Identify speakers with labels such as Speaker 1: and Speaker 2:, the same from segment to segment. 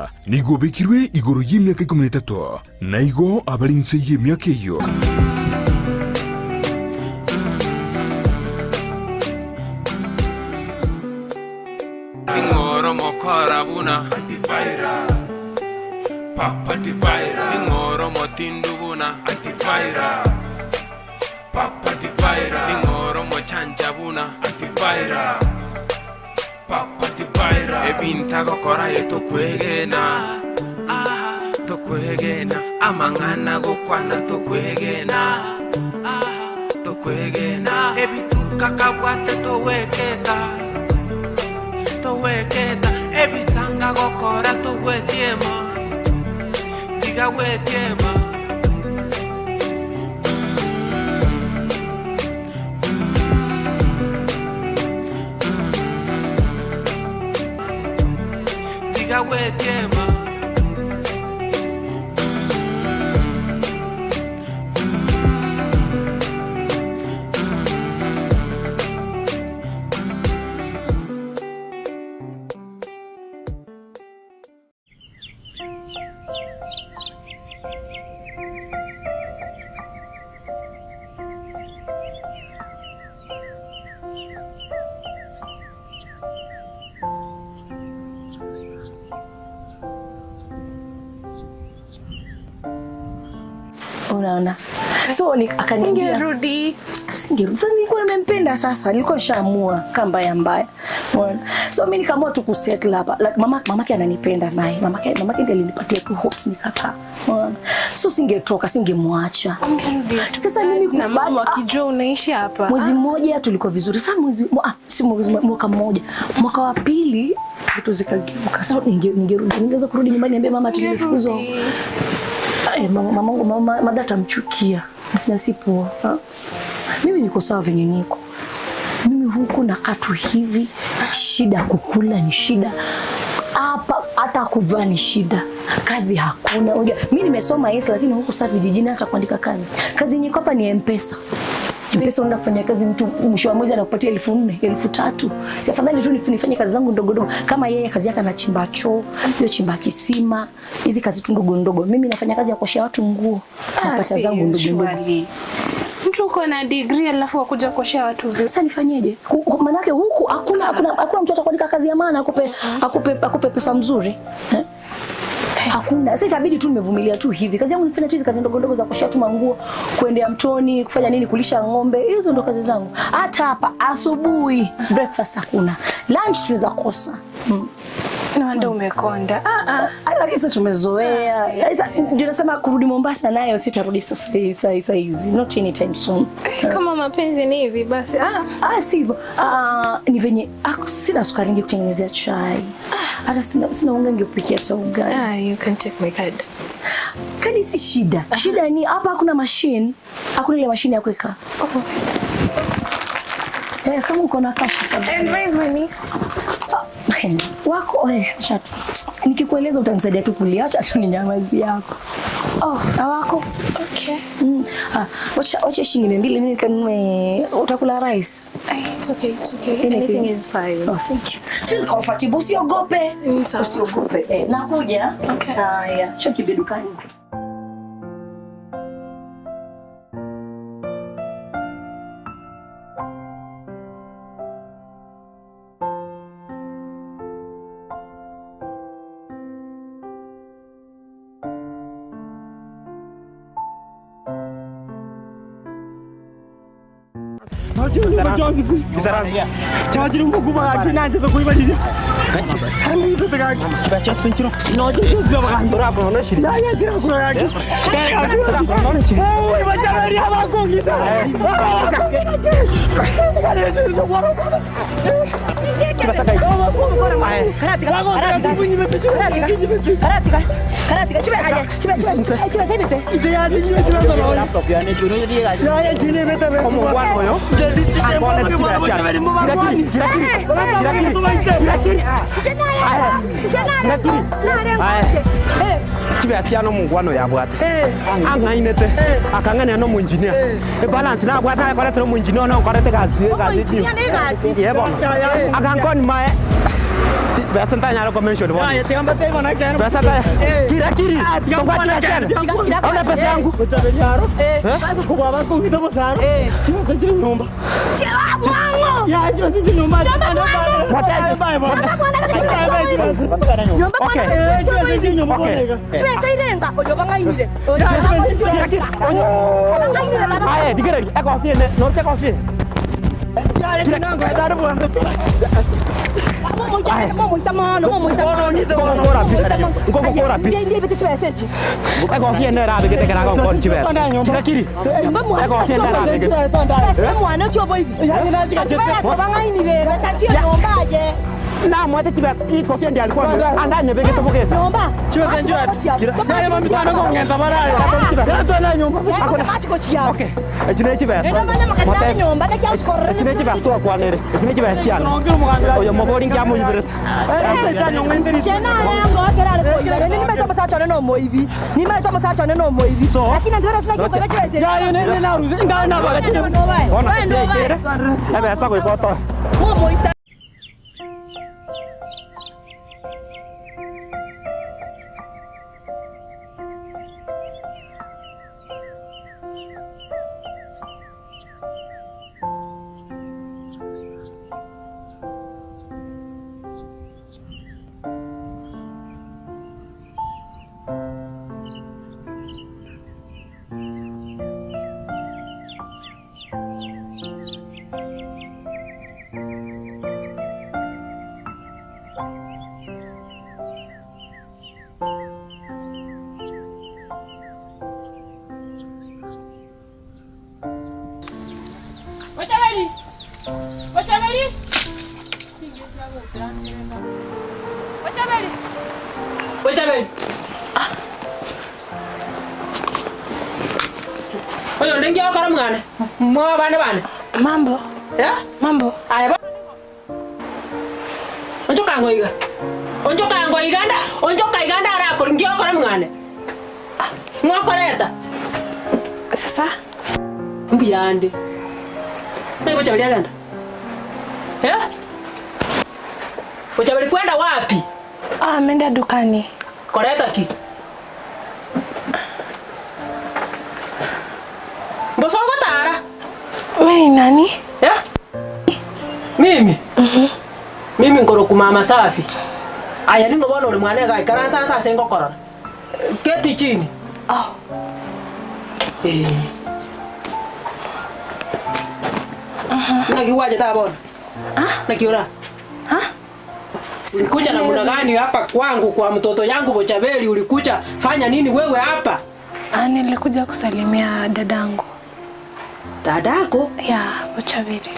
Speaker 1: omokia nigo obekirwe igoro y'emiaka ikomi na etato, na igo abare inse y'emiaka eyio.
Speaker 2: Ning'oro mokora buna Ning'oro motindu buna Ning'oro mochancha buna Ebinto agokora aye tokwegena Tokwegena Amang'ana agokwana tokwegena Tokwegena Ebituko akabwate togweketa Togweketa Ebisanga agokora togwetiema Tiga gwetiema. Tiga gwetiema.
Speaker 3: Unaona, so ni akaniambia
Speaker 4: Ungerudi.
Speaker 3: Singerudi. Sasa nilikuwa nimempenda sasa, nilikuwa nishaamua kama mbaya mbaya. Unaona? So mimi nikaamua tu kusettle hapa. Like mama mamake ananipenda naye. Mamake mamake ndiye alinipatia tu hopes nikakaa. Unaona? So singetoka, singemwacha.
Speaker 4: Ungerudi.
Speaker 3: Sasa mimi
Speaker 4: na mama
Speaker 3: kubali-
Speaker 4: akijua unaishi hapa.
Speaker 3: Mwezi mmoja tulikuwa vizuri. Sasa mwezi ah, si mwezi mwaka mmoja. Mwaka wa pili vitu zikageuka. Sasa ninge ningerudi, ningeweza kurudi nyumbani niambie mama tulifukuzwa.
Speaker 4: Ungerudi.
Speaker 3: Ay, mama mamangu mama mada atamchukia. Sina si poa. Ha? Mimi niko sawa venye niko. Mimi huku nakaa tu hivi, shida kukula ni shida. Hapa hata kuvaa ni shida. Kazi hakuna. Unajua mimi nimesoma yes, lakini huku sasa vijijini hata kuandika kazi. Kazi yenye iko hapa ni M-Pesa. M-Pesa unaenda kufanya kazi, mtu mwisho wa mwezi anakupatia 4000, 3000. Si afadhali tu nifanye kazi zangu ndogo ndogo. Kama yeye kazi yake anachimba choo, hiyo chimba kisima, hizi kazi tu ndogo ndogo. Mimi nafanya kazi ya kuoshea watu nguo. Napata
Speaker 4: Ah,
Speaker 3: zangu ndogo ndogo.
Speaker 4: surely. Mtu uko na degree alafu wakuja kuoshea watu vitu.
Speaker 3: Sasa nifanyeje? Manake huku hakuna hakuna hakuna mtu atakuandika kazi ya maana akupe akupe akupe pesa mzuri. Eh? Hakuna. Sasa itabidi tu nimevumilia tu hivi. Kazi yangu nifanya tu hizi kazi ndogo ndogo za kuoshea tu manguo, kuendea mtoni, kufanya nini, kulisha ng'ombe. Hizo ndo kazi zangu. Hata hapa asubuhi breakfast hakuna. Lunch tunaweza kosa.
Speaker 4: No wonder umekonda. Ah ah.
Speaker 3: Ah, Lakini sasa tumezoea. Sasa ndio nasema kurudi Mombasa nayo sitarudi sasa sasa hizi. Not anytime soon.
Speaker 4: Kama mapenzi ni hivi basi. Ah.
Speaker 3: Ah, sivyo. Ah, ni venye ah, sina sukari nje kutengenezea chai. Hata sina sina unga ningepikia hata ugali.
Speaker 4: Ah, you can take my card.
Speaker 3: Kadi si shida. Shida ni hapa hakuna machine. Hakuna ile machine ya kuweka.
Speaker 4: Oh.
Speaker 3: Eh, kama uko na cash tafadhali.
Speaker 4: And where is my niece?
Speaker 3: Ah, eh, wako eh, acha tu. Nikikueleza utanisaidia tu kuliacha tu ni nyamazi yako.
Speaker 4: Oh,
Speaker 3: Hawako.
Speaker 4: okay.
Speaker 3: Ah, wacha wacha shilingi 200 nini kanunue utakula rice.
Speaker 4: Ay, it's okay, it's okay.
Speaker 3: Anything.
Speaker 4: Anything is fine.
Speaker 3: Oh, thank you. Feel comfortable, usiogope.
Speaker 4: Mm, sawa.
Speaker 3: Usiogope. Eh, nakuja.
Speaker 4: Okay.
Speaker 3: Haya, choki dukani.
Speaker 5: Chibesiano mungwano yabwate ang'ainete akang'ania no muinjinia ebalance nabwate akorete no muinjinia ono nkorete gasi gasi ye bono akankoni mae. Besa ntanyare komention bono. Besa ta kira kiri. Tobwati besa ene. Ona pesa yangu. Kira kiri. Aye, digereri ekofia ene. Noche ekofia. Ekofia ene erabegete kera agokoni chibesa. Kira kiri. Ekofia ene erabegete. Namwete chibesa. Hii kofia ndiyo alikuwa andanyebegete bogete. Okay. Echi ne chibesa. Echi ne chibesa twakwanere. Echi ne chibesa chiane. Oyo mobori nkiamoiberete. Bono siaikere. Ebesa goika otoe.
Speaker 4: Bochaberi! Bochaberi! Bochaberi!
Speaker 6: Bochaberi. Oyo ndingi okora mwana. Mwa bana bana.
Speaker 4: Mambo,
Speaker 6: Eh?
Speaker 4: mambo.
Speaker 6: Aya. Onjoka ngoiga. Onjoka ngoiga nda. Onjoka iganda ara koringi okora mwana. Mwakoreta.
Speaker 4: Sasa
Speaker 6: Mbuyande. Nai Bochaberi agenda. Eh? Bochaberi kwenda wapi?
Speaker 4: ah, ameenda dukani.
Speaker 6: Koreta ki? Mboso gotara.
Speaker 4: Wewe ni nani?
Speaker 6: Eh? Mimi? Mimi nkoroku mama safi. Aya ningo bono uri mwana gai karansa sasa ngokorora. Keti chini.
Speaker 4: Oh,
Speaker 6: Eh. Naki waje ta bono? Ah? Naki ora?
Speaker 4: Ah?
Speaker 6: Ulikuja namna gani hapa kwangu kwa mtoto yangu Bochabeli ulikuja fanya nini wewe hapa?
Speaker 4: Ah, nilikuja kusalimia dadangu.
Speaker 6: Dadako?
Speaker 4: Ya, Bochaberi.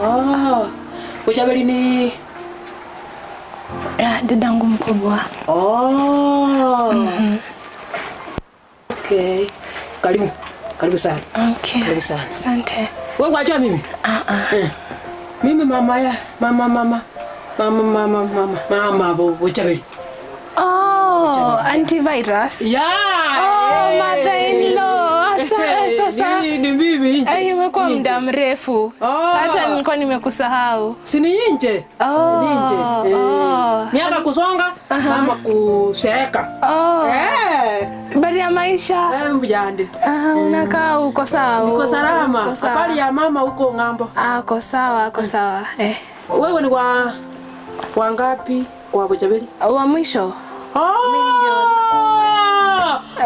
Speaker 6: Oh. Bochabeli ni
Speaker 4: Ya, dadangu mkubwa.
Speaker 6: Oh. Okay. Karibu. Karibu sana.
Speaker 4: Okay.
Speaker 6: Karibu sana.
Speaker 4: Asante.
Speaker 6: Wewe wajua mimi?
Speaker 4: Ah, ah.
Speaker 6: Eh. Mimi mama ya mama mama mama mama mama mama bo Bochabeli.
Speaker 4: Oh, antivirus.
Speaker 6: Yeah.
Speaker 4: Oh, mother-in-law. Asa, sasa.
Speaker 6: Ni, ni mimi nje.
Speaker 4: Ai, imekuwa muda mrefu.
Speaker 6: Oh.
Speaker 4: Hata nilikuwa nimekusahau.
Speaker 6: Si ni nje.
Speaker 4: Oh,
Speaker 6: Ni nje. Eh.
Speaker 4: oh.
Speaker 6: Miaka kusonga, mama kuseeka.
Speaker 4: Oh,
Speaker 6: Eh.
Speaker 4: habari ya maisha?
Speaker 6: Eh, mbuyande.
Speaker 4: Ah, unakaa uko sawa?
Speaker 6: Uko salama.
Speaker 4: Uko sawa.
Speaker 6: Habari ya mama huko ng'ambo.
Speaker 4: Ah, uko sawa, uko sawa. Eh.
Speaker 6: Wewe ni wa wangapi kwa Bochabeli?
Speaker 4: Wa mwisho?
Speaker 6: Oh!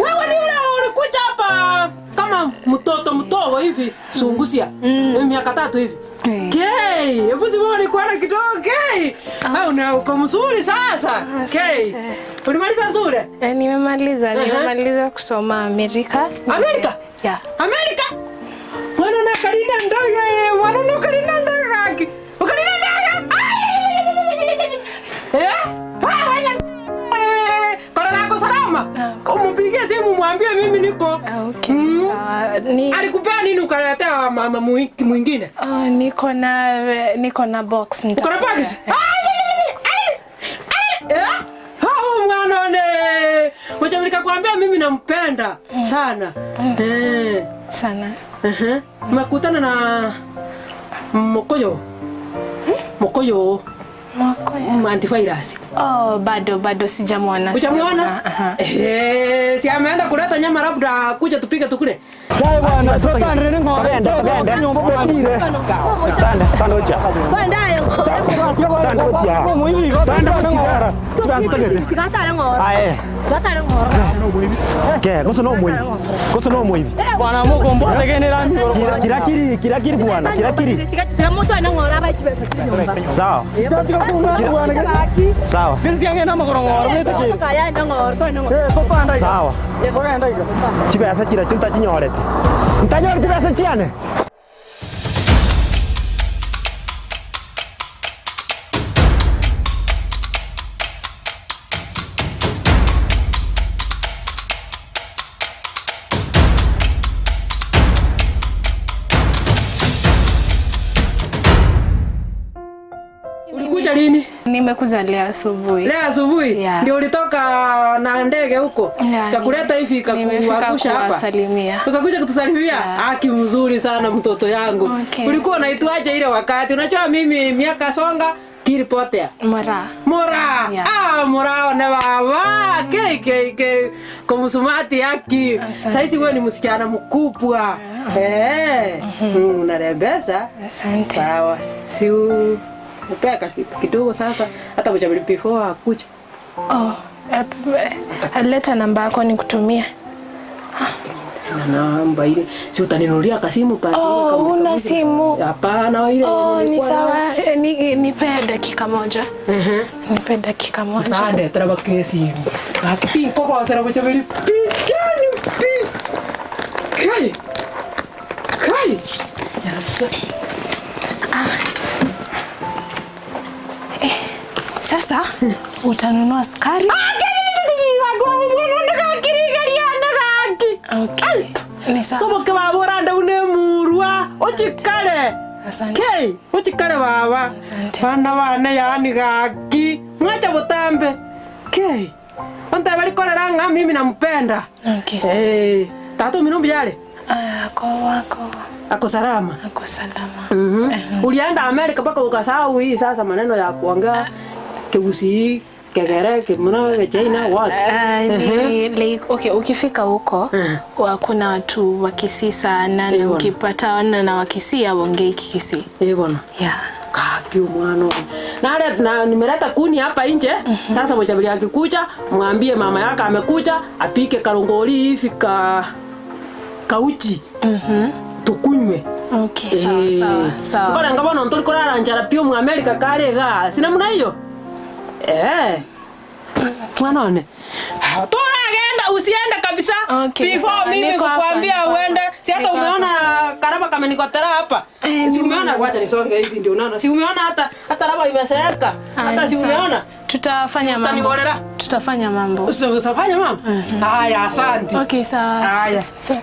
Speaker 6: Wewe ni yule ulikuja hapa kama mtoto mtogo hivi sungusia. Mm. Miaka tatu hivi.
Speaker 4: Eh.
Speaker 6: Kei, hebu simama nikuone kidogo Kei. Ah, una uko mzuri sasa.
Speaker 4: Asante.
Speaker 6: Kei. Ulimaliza shule?
Speaker 4: Eh, nimemaliza, nimemaliza kusoma Amerika.
Speaker 6: Amerika?
Speaker 4: Yeah.
Speaker 6: Amerika. Mwana na kalina ndaga, mwana na kalina ndaga. Ukalina ndaga. Eh? Ah, wanya. Eh, Kora lako salama. Umupigie simu mwambie mimi niko.
Speaker 4: Ah, Okay,
Speaker 6: Mm.
Speaker 4: sawa. Ni,
Speaker 6: Alikupea nini ukaletea mama mwingine?
Speaker 4: oh, niko na niko na box.
Speaker 6: Uko na
Speaker 4: nitakuletea.
Speaker 6: box? Ai! Ai! Eh? Hao mwana ne. Wacha nikakwambia mimi nampenda sana. Eh.
Speaker 4: Sana.
Speaker 6: Uh-huh. Mekutana na Mokoyo. Mokoyo.
Speaker 4: Mwakoya.
Speaker 6: Antivirus.
Speaker 4: Oh, bado bado sijamwona.
Speaker 6: Uchamuona?
Speaker 4: Aha.
Speaker 6: Eh, si ameenda kuleta nyama labda kuja tupike tukule.
Speaker 5: Togende, togende. Totire. Tanda, tanda ocha. Tanda ocha. Tanda ocha. Chibansi togete. Aye. Ke, gose no omoibi. Gose no omoibi.
Speaker 7: Bwana mukombo tegenera
Speaker 5: Kira kira kiri, kira kiri bwana, kira kiri. Sawa. Sawa. Sawa. Chibesa chira chintachinyorete. Ntanyore chibesa chiane.
Speaker 6: Ulikuja lini?
Speaker 4: Nimekuja leo asubuhi.
Speaker 6: Leo asubuhi
Speaker 4: Yeah.
Speaker 6: ndio ulitoka na ndege huko
Speaker 4: Yeah,
Speaker 6: kakuleta hivi
Speaker 4: nimefika
Speaker 6: kakuangusha hapa
Speaker 4: kuwasalimia.
Speaker 6: ukakuja kutusalimia. Haki mzuri sana mtoto yangu.
Speaker 4: Okay.
Speaker 6: Ulikuwa unaitwaje ile wakati? Unajua mimi miaka songa kilipotea
Speaker 4: Mora.
Speaker 6: Mora.
Speaker 4: Yeah.
Speaker 6: Ah, mora one baba. Ke ke ke. Kumsumati haki.
Speaker 4: Asante.
Speaker 6: Saizi wewe ni msichana mkubwa. Eh. Unarembesa.
Speaker 4: Asante.
Speaker 6: Sawa. Si upeka kitu kidogo sasa hata mchabili before akuja.
Speaker 4: Oh, leta namba yako nikutumie.
Speaker 6: Sina namba ile. Si utaninunulia kasimu basi.
Speaker 4: Oh,
Speaker 6: kama
Speaker 4: huna
Speaker 6: kabisa.
Speaker 4: simu.
Speaker 6: Hapana ile.
Speaker 4: Oh, ni
Speaker 6: nilikuwa nayo.
Speaker 4: sawa. Nipe dakika moja. Nipe dakika moja.
Speaker 6: Sande traba kesi. Akipin koko sera mchabili. Pi. Yani pi. Kai. Kai. Yes.
Speaker 4: Sasa utanunua sukari. Okay. Ni sawa.
Speaker 6: Soboke babora ndaune murwa uchikale.
Speaker 4: Asante.
Speaker 6: Kei, uchikale baba.
Speaker 4: Asante.
Speaker 6: Bana bane yani gaki. Mwacha butambe. Kei. Onta bali kolera nga mimi nampenda.
Speaker 4: Okay.
Speaker 6: Eh, tatu minumbi yale.
Speaker 4: Ah, ako wako.
Speaker 6: Ako salama.
Speaker 4: Ako salama.
Speaker 6: Ulienda Amerika mpaka ukasahau hii sasa maneno ya kuongea Kigusii, Kegere, Kimuna, Kichina, what?
Speaker 4: Ah, ni, like, okay, ukifika huko kuna watu wa Kisii sana
Speaker 6: Eh,
Speaker 4: na
Speaker 6: bwana.
Speaker 4: ukipatana na Wakisii hawaongei Kikisii.
Speaker 6: Eh, bwana.
Speaker 4: Yeah.
Speaker 6: Kaki mwana. Na, na nimeleta kuni hapa nje. Sasa mchabili akikuja, mwambie mama yake amekuja apike karongoli hivi ka kauchi. Tukunywe.
Speaker 4: Okay, sawa sawa sawa.
Speaker 6: Mbona ngabona ntuli kurara njara pio mu Amerika kale ga. Sina mna hiyo? Eh. Mwana one. Turagenda usiende kabisa.
Speaker 4: Okay,
Speaker 6: Before
Speaker 4: sawa.
Speaker 6: mimi
Speaker 4: Niko hapa,
Speaker 6: kukwambia
Speaker 4: niko hapa.
Speaker 6: uende. Si hata
Speaker 4: Niko
Speaker 6: umeona karaba kamenikotera hapa.
Speaker 4: Eh,
Speaker 6: Si umeona wacha nisonge hivi ndio unaona. Si umeona hata hata raba imeseeka.
Speaker 4: Ah,
Speaker 6: Hata
Speaker 4: ni
Speaker 6: si
Speaker 4: sawa.
Speaker 6: umeona?
Speaker 4: Tutafanya
Speaker 6: Si
Speaker 4: mambo.
Speaker 6: utaniorera?
Speaker 4: Tutafanya mambo.
Speaker 6: Usafanya mama? Haya, asante.
Speaker 4: Okay, sawa.
Speaker 6: Haya.
Speaker 4: Sa-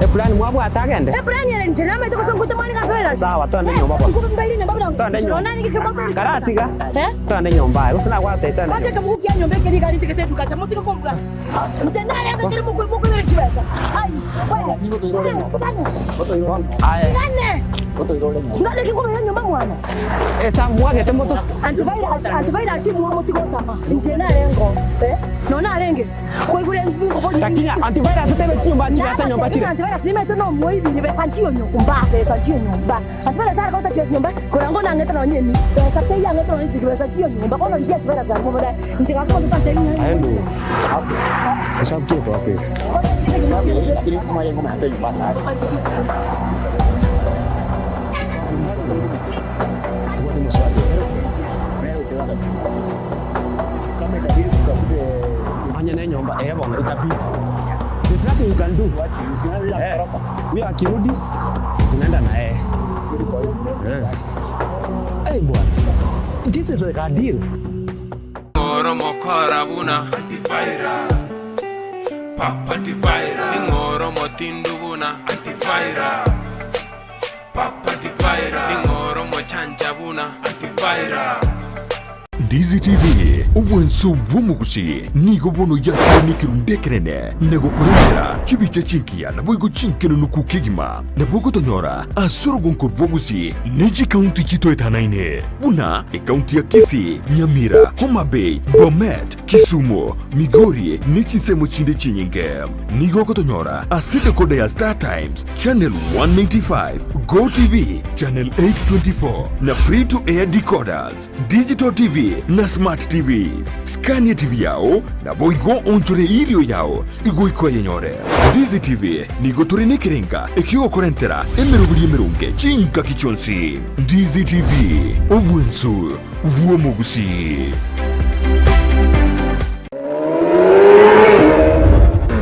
Speaker 5: Epulani mwabwata agende. Sawa, twende nyumba bwana. Twende nyumba. Karatiga. Twende nyumba. Gose nagwate twende. Aye. Esa mwagete moto.
Speaker 3: Antivirus muomo tigotama nje narengo nona renge koigure
Speaker 5: Lakini antivirus tebe chinyumba chibesa nyumba chire.
Speaker 3: antivirus nimeto no moibi ni besa nchiyo nyumba besa nchiyo nyumba antivirus ara kota chibesa nyumba korango na ngeta no nyeni besa te ya ngeta no nisi besa nchiyo nyumba kono ngiya antivirus ara mo nje ka ko tante ni
Speaker 8: Aendo. Hesabu wapi?
Speaker 5: Anya ne nyumba eh bwana itabidi. There's nothing you can do. Eh, Huyo akirudi tunaenda na yeye. Eh. Eh bwana. This is like a deal.
Speaker 2: Ngoro mokora buna antivirus Papa antivirus Ningoro motindu buna antivirus Papa antivirus Ningoro mochanja buna antivirus.
Speaker 1: Ndizi TV, obwanso bw'omogusi, nigo bono yakire nekerundu ekenene na gokorentera chibicha chingiya naboigo chinkenenuku kegima. Nabo ogotonyora ase orogonko rw'obosie ne chikaunti chitoetanaine buna ekaunti ya Kisii, Nyamira, Homa Bay, Bomet, Kisumu, Migori ne chinsemo chinde chinyinge. Nigo ogotonyora ase decoder ya Star Times, Channel 195, Go TV, Channel 824 na Free to Air decoders, Digital TV na Smart TVs. Scania TV yao naboigo onchore erio yao igoika oyenyore. Ndizi TV nigo tore nekerenga ekiogokorentera emeroberi emeronge chingaki chionsi. Ndizi TV, obwensu bw'omogusii.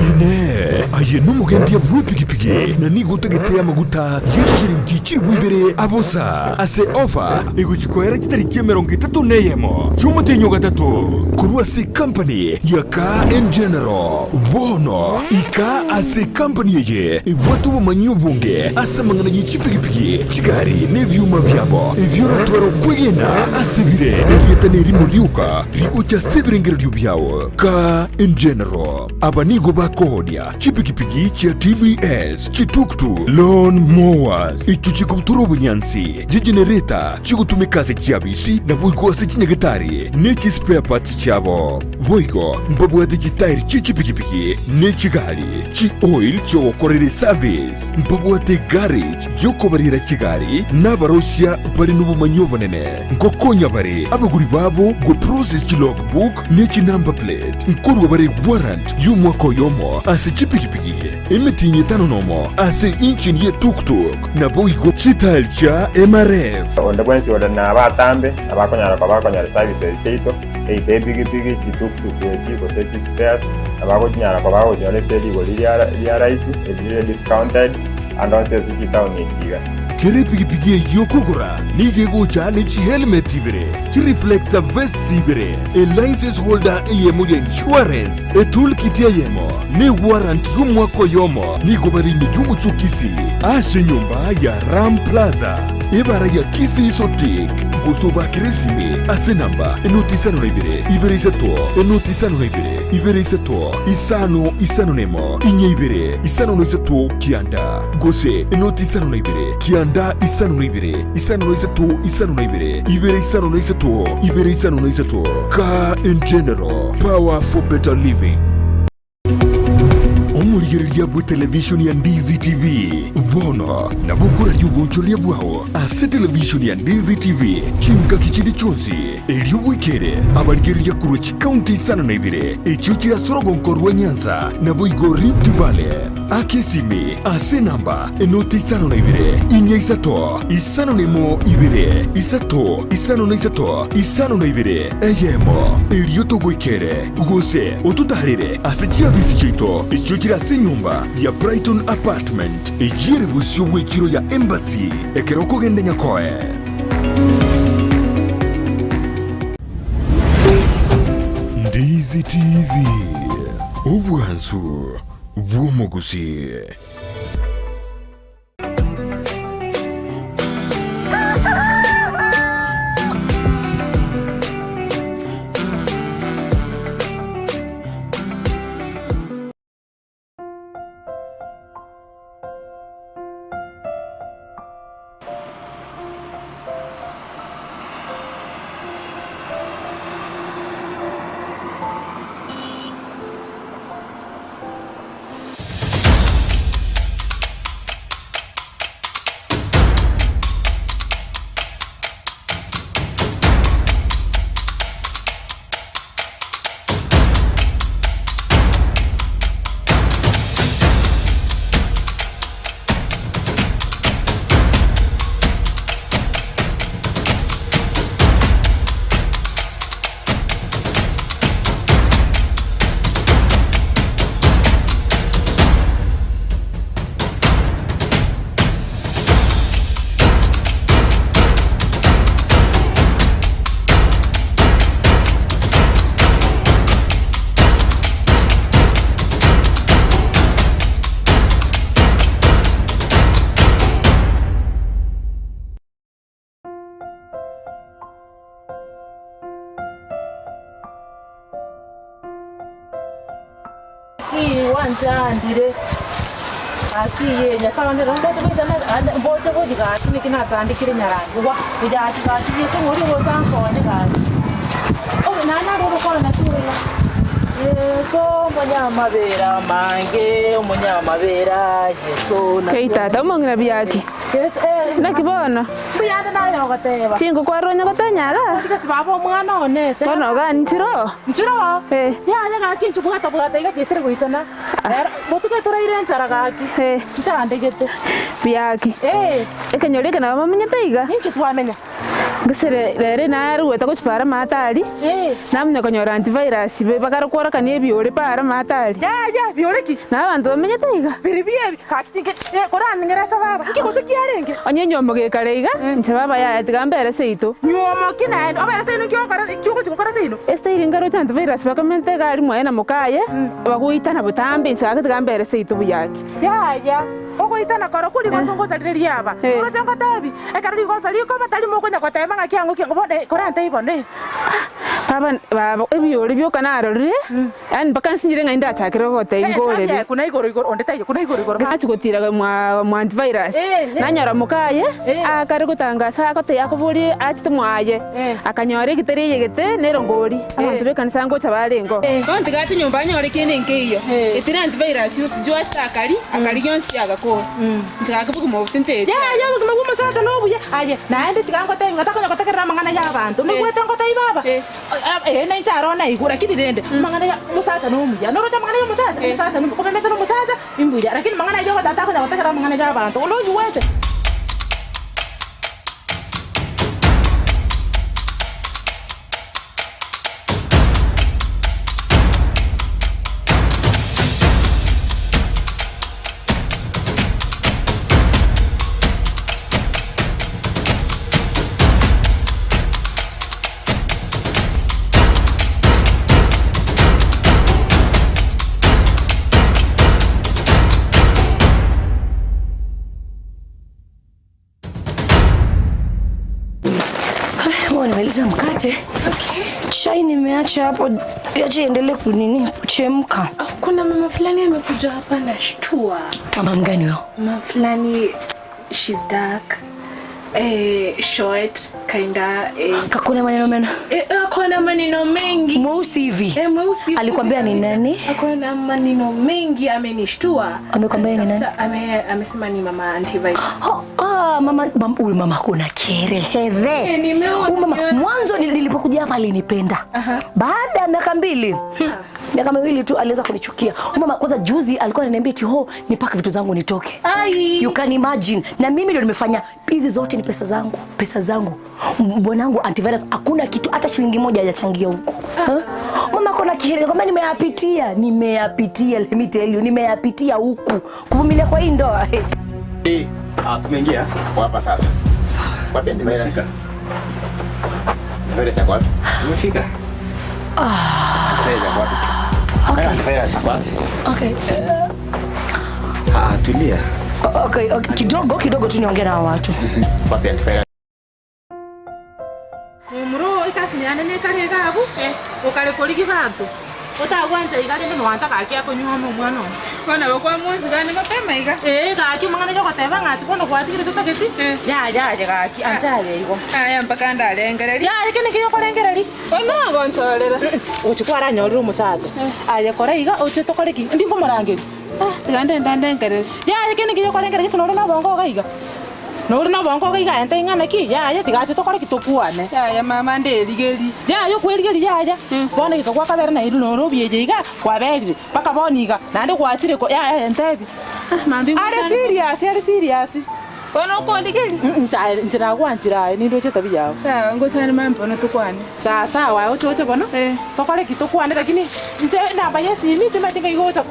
Speaker 1: Inee! Aye nomogendia bw'epigipigi, na nigo otagete amaguta ye chishilingi chilifu ibere abosa ase ofa egochia koera chitariki 31 chi'omotienyi o gatato, korwa ase ekampani ya Car and General? Bono ika ase ekampani eye ebwate obomanyi obonge ase amang'ana ye chipigipigi, chigari, na ebioma biabo, ebio oratware okwegena ase bire. Erieta nerimo rioka rigocha ase ebirengererio biao. Car and General. Aba nigo bakoonia chipigipigi chia TVS, chituktuk, lawn mowers, echio chikobutora obonyansi, chigenereta chigotumeka ase chiabisi naboigo ase chinyagetari ne chispare parts chiabo. Boigo mbabwate chitairi chie chipigipigi ne chigari, chi-oil chiogokorera eservice. Mbabwate garage yokobarera chigari na abarosia bare nobomanyi obonene. Nkokonya bare abagori babo go process chilogbook ne chinumber plate. Nkorua bare warrant y'omwaka oyomo ase chipigipigi, emetienyi etano nomo ase engine ye tuktuk, naboigo chitile chia MRF.
Speaker 9: Onde bwensi ore nabatambe nabakonyara koba bakonyora services chiaito, either epigipigi, chituktuk echi, gose chispares, nabagochinyara koba bagochinyora ase rigori ria rahisi, erire discounted, ande onsi ase chitaoni echi iga.
Speaker 1: Kera epigipigi eyio okogora nigo egocha ne chihelmet ibere, chireflector vests ibere, elicense holder eyemo ya insurance, etoolkit eyemo, na ewarrant y'omwaka oyomo. Nigo bare ime y'omochie o Kisii ase enyomba ya Ram Plaza, ebara ya Kisii Sotik, gose obakere esimi ase enamba enoti isano na ibere, ibere isato, enoti isano na ibere, ibere isato, isano isano na emo, inye ibere, isano na isato, kianda, gose enoti isano na ibere, kianda isano na ibere, isano na isato, isano na ibere, ibere isano na isato, ibere isano na isato. Car in General, power for better living. Omorigereria bw'etelevishoni ya Ndizi TV bono nabo okoraria obonchoreria bwao ase televishoni ya Ndizi TV chingaki chinde chionsi, erio bwekere abarigereria korwa chikaunti isano na ibere echio chire ase orogonko rwa Nyanza naboigo Rift Valley. Aka esimi ase enamba enoti isano na ibere, inya isato, isano na emo ibere, isato, isano na isato, isano na ibere, eyemo, erio togoikere, gose ototaarere ase chiabisi chiaito echio chire ase enyomba ya Brighton Apartment, eyio ere bosio bw'echiro ya Embassy, ekero okogenda Nyakoe. Ndizi TV, obwansu bw'omogusii.
Speaker 10: Gaki gwanchandire gaki eye Nyasae one rero mboche goisana ande mboche gochi gaki naki nachandekire nyarangi gwa gaki gaki gese ng'ori ogocha nkonye gaki. Obe naende naro ogokora naki oyo. Yeso omonyamabera amange omonyamabera Yeso naki
Speaker 4: Kei tata, omong'ina biaki.
Speaker 10: Yeso eh.
Speaker 4: Naki bono?
Speaker 10: Mbuyande naye ogoteba.
Speaker 4: Chinko kwarora onye gotenya iga?
Speaker 10: Tiga baba omwana one.
Speaker 4: Bono iga nchiroo?
Speaker 10: Nchiroo?
Speaker 4: Eh.
Speaker 10: Yaya gaki inche bwata bwata iga chiesire goisana. Rero botuko toraire enchara gaki.
Speaker 4: Eh.
Speaker 10: Nchandegete.
Speaker 4: Biaki.
Speaker 10: Eh.
Speaker 4: Ekenyoro eke nabo momenyete iga?
Speaker 10: Ninki twamenya?
Speaker 4: Gose rero nare goeta gochia para amato aria,
Speaker 10: Eh.
Speaker 4: namanya konyora antivirus bakare kworokania ebiore para amato aria.
Speaker 10: Yaya biore ki?
Speaker 4: Na abanto bamenyete iga.
Speaker 10: Biri biebi gaki chinke eh korang'ere ase baba. Inki gose kiarenge?
Speaker 4: Onye enywomo gekare iga, inche baba yaya tiga mbere seito.
Speaker 10: Nywomo ki naende? Obere seino nki ogokora nki ogochia gokora seino?
Speaker 4: Esitairi nkaroche antivirus bakomente iga aria mwaye na mokaye, bagoitana botambe inche gaki tiga mbere seito buya ake.
Speaker 10: Yaya, ogoitana korokwo rigoso ngocha rire riaba.
Speaker 4: Eh.
Speaker 10: Oroche ngotebi, ekero rigoso rikoba tari mokonya goteba ng'a kiang'o kiang'o bono korente bono eh.
Speaker 4: Baba baba ebiore bioka narorire, yaani mpaka nsinyire ng'a ndachakere gogotebia ngorere.
Speaker 10: Kuna igoro igoro onde taiyo kuna igoro igoro.
Speaker 4: Nachia gotira mwa mwa antivirus,
Speaker 10: Eh, eh.
Speaker 4: nanyora mokaye,
Speaker 10: Eh.
Speaker 4: akare gotangasa agotebia akoboria achete mwaye,
Speaker 10: Eh.
Speaker 4: akanyora egitari eyegete na erongori, abanto ba ekanisa ngocha barengeo. Bono tiga ache nyomba anyore kende nkeiyo,
Speaker 10: Eh.
Speaker 4: etiri antivirus sijui ase akari, akari gionsi pi agakora. Inche gaki bogima obo tinteti.
Speaker 10: Yaya obogima bwa omosacha nobuya aye naende tiga ngotebi ng'a takonya gotegerera amang'ana ya abanto noigwete ngotebi baba
Speaker 4: Eh.
Speaker 10: eh nainche aro naigwe lakini rende amang'ana ya omosacha nomuya noroche amang'ana ya omosacha
Speaker 4: Eh.
Speaker 10: omosacha nomuya komemete na omosacha imbuya lakini amang'ana aywo ogoteba takonya gotegerera amang'ana ya abanto noigwete.
Speaker 3: Huwa nimeleta mkate. Chai nimeacha hapo, acha iendelee kunini kuchemka.
Speaker 4: Kuna mama fulani amekuja hapa na shtua.
Speaker 3: Mama mgani huyo?
Speaker 4: Mama fulani she's dark. Eh, short kinda eh,
Speaker 3: Kakuna maneno meno.
Speaker 4: eh, akona maneno mengi.
Speaker 3: Mweusi hivi.
Speaker 4: Eh, mweusi
Speaker 3: Alikwambia ni
Speaker 4: kabisa.
Speaker 3: nani?
Speaker 4: Akona maneno mengi amenishtua.
Speaker 3: Amekwambia ni nani?
Speaker 4: Anatafuta- Ame, amesema ni mama antivirus.
Speaker 3: Oh, ah, mama mam- huyu mama kuna kiherehere.
Speaker 4: Eh, nimeona,
Speaker 3: Huyu mama
Speaker 4: nimeona.
Speaker 3: mwanzo nilipokuja hapa alinipenda. Baada ya miaka 2, miaka miwili tu aliweza kunichukia. Huyu mama kwanza juzi alikuwa ananiambia eti ho nipake vitu zangu nitoke.
Speaker 4: Ai.
Speaker 3: You can imagine. Na mimi ndio nimefanya hizi zote ni pesa zangu, pesa zangu. Bwanangu antivirus hakuna kitu hata shilingi moja hajachangia huko. Ha? Mama kona kiherehere kwamba nimeyapitia, nimeyapitia, let me tell you, nimeyapitia huku. Kuvumilia kwa hii ndoa.
Speaker 8: Eh, ah, tumeingia kwa hapa sasa. Sawa. Wapi antivirus? Antivirus yako wapi? Tumefika. Ah. Antivirus yako wapi?
Speaker 3: Okay.
Speaker 8: Antivirus yako wapi?
Speaker 3: Okay.
Speaker 8: Ah, tulia.
Speaker 3: Okay, okay. Kidogo kidogo tu niongee na watu.
Speaker 8: Wapi antivirus?
Speaker 10: Mumuro ikasinyane nekare gabu okare korigi bantu otagwancha iga rende nwancha gaki akonywa omwana one
Speaker 4: Bono bakwa mwonsi gane mapema iga.
Speaker 10: Eh gaki mang'ana yogoteba ng'ati bono gwatigire totageti yaya aye gaki ancha aye igo
Speaker 4: Aya mpaka ndarengereri.
Speaker 10: yaya kene kiyokorengereri
Speaker 4: Bono gonchorera.
Speaker 10: ochi kwaranyorire omosacha aye kora iga oche tokore ki ndi nkomorangeri
Speaker 4: Tiga ndenda ndengereri.
Speaker 10: yaya kene kiyokorengereri gese nore na obongo iga iga nore na obongo iga iga ente ing'ana ki yaya tigache tokore ki tokwane
Speaker 4: Yaya mama nderigeri.
Speaker 10: yaya okwerigeri yaya bono gika gwakabera nairu nore obieje iga kwaberire mpaka bono iga naende gwachire yaya entebi
Speaker 4: Mambi
Speaker 10: are serious are serious
Speaker 4: Bono okondigeri.
Speaker 10: nchira gwanchira aye nindoche tabia yao
Speaker 4: Sawa ngosani mama bono tukwane.
Speaker 10: sawa sawa ochoche bono tokore ki tokwane lakini nche namba ya simi timatinga igocha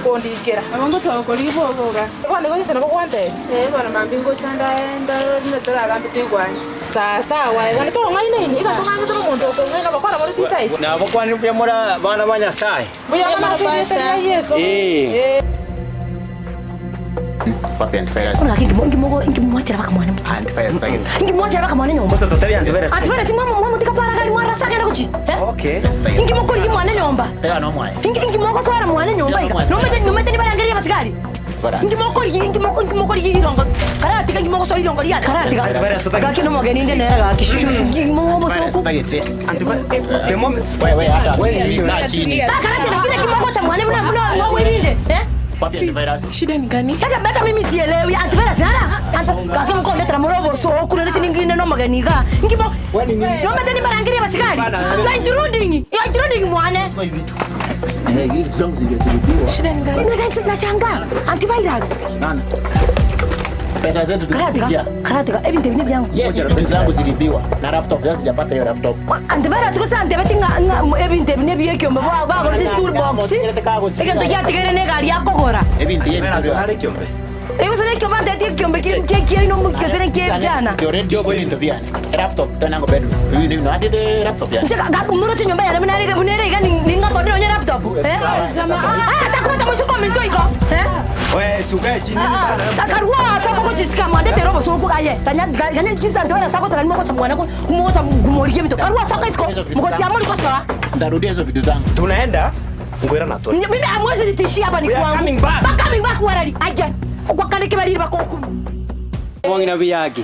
Speaker 10: kondikera
Speaker 4: Abo ngotoka kori boboga.
Speaker 10: bono igocha nabo gwantebi
Speaker 4: Eh bono mambi ngochanda enda netoragambe tigwane.
Speaker 10: sawa sawa bono tong'ainaini iga tong'ang'ete omonto okong'aina bakora bore titai
Speaker 7: Nabo kwani buya mura bana ba Nyasaye.
Speaker 10: buya mana ase erieta ria Yeso
Speaker 7: Eh.
Speaker 8: Wapi antivirus?
Speaker 3: Kuna kingi ngimogo ngimwachira baka mwana
Speaker 8: Antivirus sasa.
Speaker 3: ngimwachira baka mwana nyomba
Speaker 7: Sasa totally antivirus.
Speaker 3: antivirus mwa mwa mutika para gari mwa rasa genda kuchi eh
Speaker 7: Okay.
Speaker 3: ngimokori mwana nyomba
Speaker 8: Tega no mwae.
Speaker 3: ngimoko swara mwana nyomba iga nomete nomete ni barangeria basigari ngimokori ngimoko ngimokori irongo karatika ngimoko so irongo ria karatika gaki no mogeni inde nera gaki shushu ngimomo soku
Speaker 7: The moment
Speaker 8: Wewe hata
Speaker 7: Wewe
Speaker 8: na chini.
Speaker 3: karatika kile kimoko cha mwana mna mna mwirinde eh
Speaker 8: Wapi antivirus?
Speaker 4: Shida ni gani?
Speaker 3: Sasa hata mimi sielewi antivirus nara. Gaki mko ndetera murobo so kuna chini ngine no mageni ga. Ngimo. No meteni barangiria basikali. You are intruding. You are intruding mwane.
Speaker 8: Eh, hivi zangu zilizidiwa.
Speaker 4: Shida ni gani?
Speaker 3: Mimi nashangaa. Antivirus.
Speaker 8: Nani? Pesa zetu
Speaker 3: Karatika.
Speaker 8: tulikujia.
Speaker 3: Karatika ebintu ebine byangu.
Speaker 8: Yes, vitu zangu zilibiwa na laptop. Sasa sijapata hiyo laptop.
Speaker 3: Antivirus ko sante beti nga ebintu ebine byekyombe bwa bwa this toolbox. Egento kyatigere ne gari yakogora.
Speaker 8: Ebintu yebi.
Speaker 7: Nare kyombe.
Speaker 3: Ego sene kyombe ndeti kyombe kye kye no mukyo sene kye jana.
Speaker 8: Yo radio bintu byane. Laptop tena ngo bedroom. Hivi ni hadi de laptop yani.
Speaker 3: Nje muro chinyumba yane munere munere iga ninga fodero nye laptop. Eh? Ah, takuta mushuko minto iko. Eh?
Speaker 7: Wewe sukae chini.
Speaker 3: Takarua soko kuchisika mwandete robo soko aye. Tanya ganya chisa ntwara sako tala moko cha mwana ko moko cha gumorike mito. Karua soko isiko. Mko chia muri ko sawa.
Speaker 8: Ndarudia hizo vitu zangu.
Speaker 7: Tunaenda ngwera na toni.
Speaker 3: Mimi amwezi nitishia hapa ni
Speaker 7: We are
Speaker 3: kwangu.
Speaker 7: coming back.
Speaker 3: Ba coming back warari. Aje. Kwa kale kibali bako okumu.
Speaker 7: Mwangina biyaki.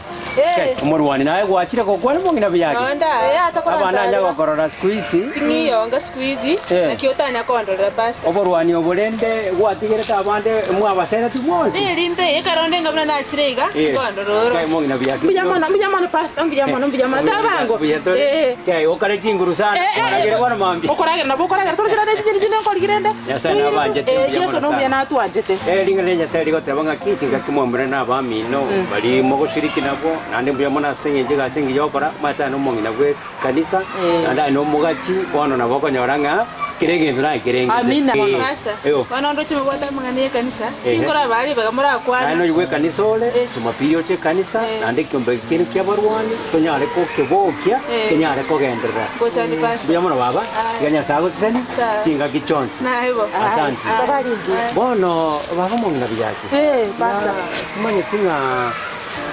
Speaker 7: Omorwani naye gwachire gokwana mwangina biyaki.
Speaker 10: Nonda. Eh, acha
Speaker 7: Abana nya gokorora siku ici.
Speaker 10: Ngiyonga siku hizi
Speaker 7: Eh.
Speaker 10: na kiotanya kondorera pasta.
Speaker 7: Oborwani oborende gwatigerete abande mwabasere tu bonsi.
Speaker 10: Nilinde ekaronde ngabona nachire iga kondororo.
Speaker 7: Kai mwangina biyaki.
Speaker 10: Mbijamana mbijamana pasta mbijamana mbijamana tabango. Eh.
Speaker 7: Kai okare chinguru sana. Oragere bwana mambi.
Speaker 10: Okoragera nabo okoragera torogera nesi chini chini nkorigirende.
Speaker 7: Nyasaye nabanjete
Speaker 10: Eh,
Speaker 7: mbuya
Speaker 10: Yesu
Speaker 7: mono
Speaker 10: no mbuya
Speaker 7: sana.
Speaker 10: natwanjete.
Speaker 7: Eh ringana nyasaye rigoteba ng'aki chinga kimwambure na abamino bari mogoshiriki nabo nande mbuya mono ase eng'encho egasi engiya okora omanyete na omong'ina bwa ekanisa naende aye na omogachi bono nabo okonyora ng'a kera egento naye kerengete.
Speaker 10: Amina.
Speaker 7: Eh,
Speaker 10: Pastor.
Speaker 7: eyo.
Speaker 10: Bana ndo chimwe bwata mang'ana ya kanisa.
Speaker 7: Ehe.
Speaker 10: Inkora bari baga
Speaker 7: Naye
Speaker 10: murakwana.
Speaker 7: noyo bwa ekanisa ore jumapili oche ekanisa naende ekiombe kere kia abarwani tonyare kokebokia
Speaker 10: Eh.
Speaker 7: kenyare kogenderera
Speaker 10: Gochani pastor.
Speaker 7: mbuya mono baba
Speaker 10: Aye.
Speaker 7: iga nyasaye agoseseni
Speaker 10: Sawa.
Speaker 7: chingaki chionsi
Speaker 10: Naibo.
Speaker 7: Asante. Bono baba mong'ina biyaki
Speaker 10: Eh, pastor.
Speaker 7: manyete ng'a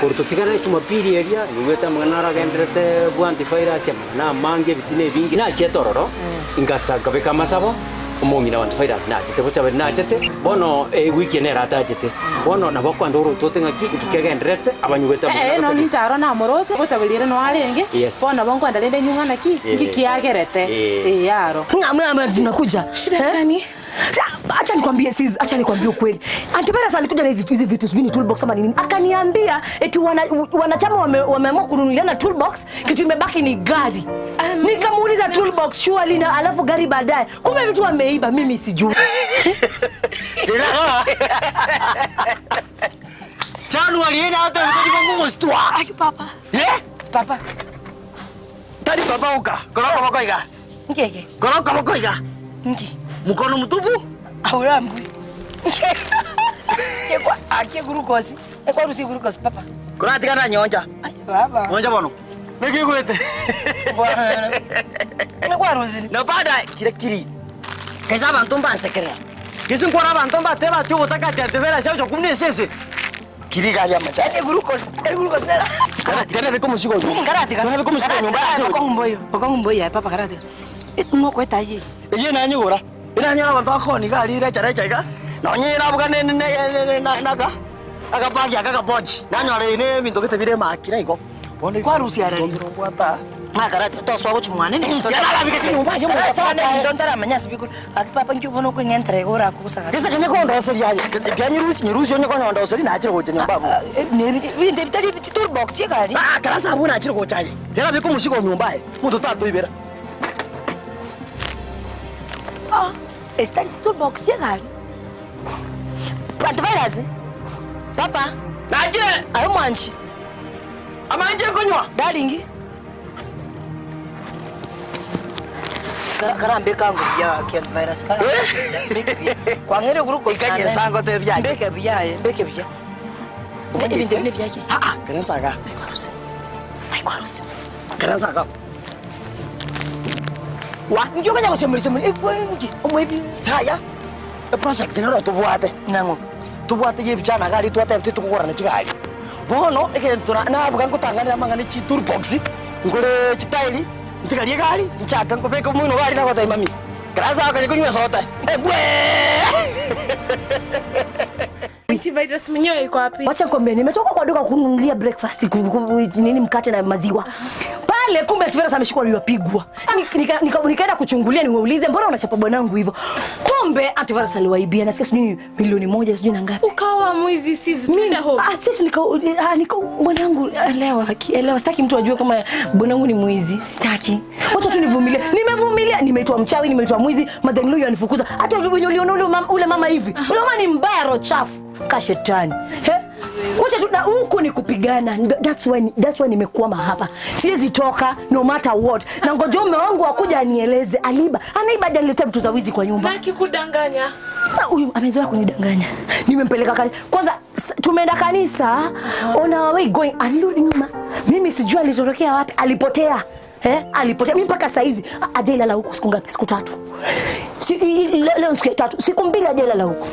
Speaker 7: korwa totigana echumapili eria nigwete amang'ana aragenderete bwa antivirus amang'ana amange ebitina ebingi nachete ororo nkasa nkabeka amasabo omong'ina wa antivirus nachete bochaberi nachete bono ewiki ene eratachete bono nabo kwanda orotote ng'aki nkikegenderete abanyugete
Speaker 10: Eh, no ninjaro namoroche gochabelire no arenge.
Speaker 7: Yes.
Speaker 10: Bona bonkwenda rende nyung'ana ki
Speaker 7: Eh.
Speaker 10: ngikiagerete.
Speaker 7: Eh.
Speaker 10: Eh, yaro.
Speaker 3: Ngamwe tunakuja.
Speaker 4: Shida gani?
Speaker 3: Acha nikwambie sis, acha nikwambie ukweli. Antivirus alikuja na hizi hizi vitu sijui ni toolbox ama nini. Akaniambia eti wana, wanachama wame, wameamua kununuliana toolbox, kitu imebaki ni gari. Nikamuuliza toolbox surely na alafu gari baadaye. Kumbe vitu wameiba mimi sijui.
Speaker 11: Chanu alienda hata mtani kwangu kustua.
Speaker 3: Aki papa.
Speaker 11: Eh?
Speaker 3: Papa.
Speaker 11: Tari papa uka. Koroko boko iga.
Speaker 3: Ngeke.
Speaker 11: Koroko boko iga.
Speaker 3: Ngi.
Speaker 11: Mkono mtupu?
Speaker 3: Aurambwi. Ekwa akie glucose. Ekwa rusi glucose papa.
Speaker 11: Kuratika na nyonja.
Speaker 3: Ay baba.
Speaker 11: Nyonja bono. Nikigwete.
Speaker 3: Bwana. Nekwa rusi.
Speaker 11: Na baada kire kiri. Kaisa abantu mbansekerera. Kisi nkora abantu mbateba tyo botaka tetebera sya cyo kumne sese. Kiri gaja macha.
Speaker 3: Yaani glucose, el glucose nera.
Speaker 11: Tena biko musiko.
Speaker 3: Karate
Speaker 11: Tena biko musiko nyumba.
Speaker 3: Okongu okongu mboyo papa karate. Ngoko etaye.
Speaker 11: Iye nanyigura. Inanyora abantu akoni galire charecha iga. Nonyira buga ne ne naka. Akabagi akakaboji. Nanyora ine bintu gitebire makira igo.
Speaker 3: Kwa rusi arari. Nga karate toswa go chumwane ne.
Speaker 11: Yararabika chinyumba yo
Speaker 3: Ndo ndaramenya sibiku. Aki papa ngiubona kwengentra igora kusaga.
Speaker 11: Gese kenye kondoseria aye. Kyanyirusi nyirusi onye konyondoseri nachire gocha nyumba bu.
Speaker 3: Binde bitari toolbox yegari.
Speaker 11: Ah, karasa abu nachire gocha aye. Tera biko musiko nyumba aye. Muntu tatoibera.
Speaker 3: Ah, está el toolbox yegari. Antivirus. Papa.
Speaker 11: Nachire.
Speaker 3: Ayo mwanchi.
Speaker 11: Amanje konywa.
Speaker 3: Darling. Karambe kangu ya ki antivirus. Mbeke bya. Kwangere glucose.
Speaker 11: Ikanye sango te byaye.
Speaker 3: Mbeke bya, mbeke bya. Ibintu bine byaki.
Speaker 11: Ah ah, kerensaga.
Speaker 3: Aikwarusi. Aikwarusi.
Speaker 11: Kerensaga.
Speaker 3: Wa, njo kanya kusemuri semuri. Ekwe nji, omwebi.
Speaker 11: Haya. E project nero tubwate.
Speaker 3: Nango.
Speaker 11: Tobwate ya ebichana iga aria twatebete tokogorana chigari. Bono egento na nabuga ngotanganera amang'ana e chitoolbox, ngore chitairi, ntigarie egari, nchake nkobeke omoino iga aria nagotebia mami, ekero ase akonya konywa esoda, mbweeeeee.
Speaker 4: Antivirus mwenyewe iko wapi?
Speaker 3: Wacha nikwambie, nimetoka kwa duka kununulia breakfast nini mkate na maziwa pale, kumbe antivirus ameshikwa aliyopigwa. Nikaenda nika, nika kuchungulia niwaulize, mbona unachapa bwanangu hivyo? Kumbe antivirus aliwaibia, nasikia sijui milioni 1 sijui na ngapi.
Speaker 4: Ukawa mwizi sisi, tuende home.
Speaker 3: Ah, sisi nika, ah, nika bwanangu, elewa, elewa, sitaki mtu ajue kama bwanangu ni mwizi, sitaki. Wacha tu nivumilie. Nimevumilia, nimeitwa mchawi, nimeitwa mwizi, madhani yanifukuza. Hata wenye uliona ule mama, ule mama hivi. Ule mama ni mbaya, roho chafu ka shetani. He? Wacha tu na huku ni kupigana. That's why nimekwama hapa. Siwezi toka no matter what. Na ngoja mume wangu akuja anieleze aliba. Anaiba hadi aniletea vitu za wizi kwa nyumba.
Speaker 4: Na akikudanganya.
Speaker 3: Huyu amezoea kunidanganya. Nimempeleka kanisa. Kwanza tumeenda kanisa. On our way going alirudi nyuma. Mimi sijui alitorokea wapi, alipotea. Alipotea. Mimi mpaka saizi hajalala huku siku ngapi? Siku 3. Si, leo siku ya 3. Siku 2 hajalala huku.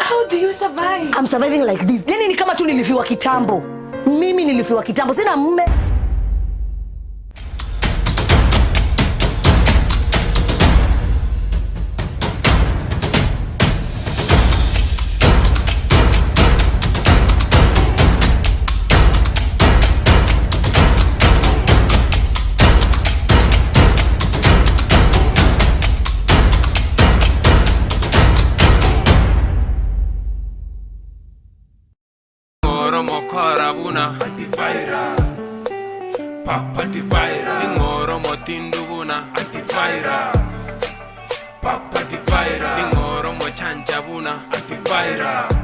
Speaker 4: How do you survive?
Speaker 3: I'm surviving like this. Yaani ni kama tu nilifiwa kitambo. Mimi nilifiwa kitambo. Sina mume.
Speaker 2: Mokora buna antivirus, papa antivirus, ningoro motindu buna antivirus, papa antivirus, ningoro mochanja buna antivirus,